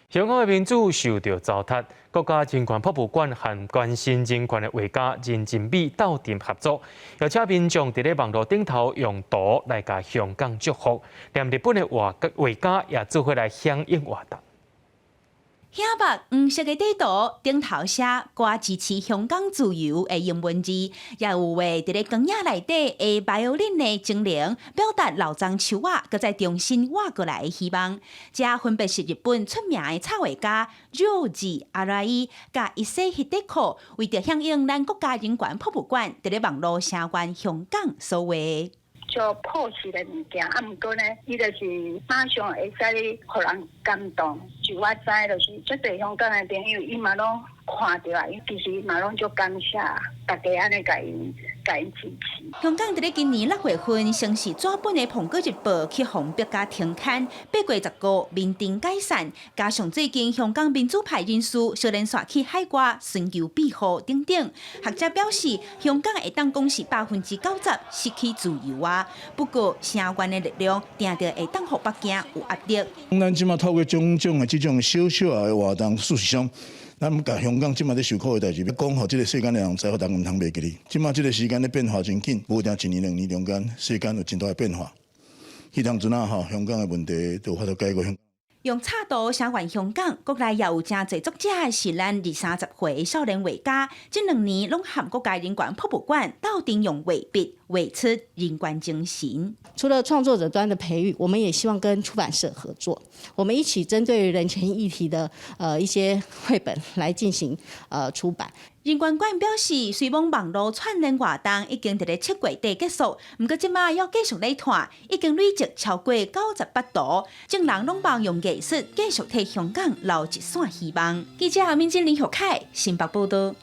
香港的民主受著糟蹋，國家人權博物館和關心人權的畫家任真美鬥陣合作，邀請民眾佇咧網路頂頭用圖來共香港祝福，連日本的畫畫家也做伙來響應活動。顯白黃色的底圖頂頭寫掛支持香港自由的英文字，也有畫佇咧光影內底的 violin 的精靈，表達老樟樹仔閣再重新活過來的希望。這分別是日本出名的插畫家 Ryoji Arai 佮伊勢秀子，為著響應咱國家人權博物館佇咧網路聲援香港所畫。足樸實的物件，啊，毋過呢，伊就是馬上會使予人感動。就我知，就是足濟香港的朋友，伊嘛攏看著啊，伊其實嘛攏足感謝大家按呢共𪜶支持。香港佇咧今年6月份，先是紙本的《蘋果日報》去予逼共停刊，8月15面定解散，加上最近香港民主派人士相連紲去海外尋求庇護等等，學者表示，香港會當講是90%失去自由啊。不過聲援的力量，定定會當予北京有壓力。咱這馬透過種種的這種小小的活動，事實上，咱共香港這馬咧受苦的代誌，欲講予這个世間的人知，咱毋通袂記哩。這馬這个時間咧變化真緊，無一定一年兩年中間，世間有真大的變化。彼當陣啊吼，香港的問題就有法度解決。用插圖聲援香港，國內也有誠濟作者是咱二三十歲的少年畫家，這兩年攏和國家人權博物館鬥陣用畫筆畫出人權精神。除了創作者端的培育，我們也希望跟出版社合作，我們一起針對人權議題的一些繪本來進行出版。人權館表示，雖罔網路串聯活動已經佇咧7月底結束，毋過這馬猶繼續咧傳，已經累積超過98圖，眾人攏望用藝術繼續替香港留一線希望。記者民進林學凱新北報道。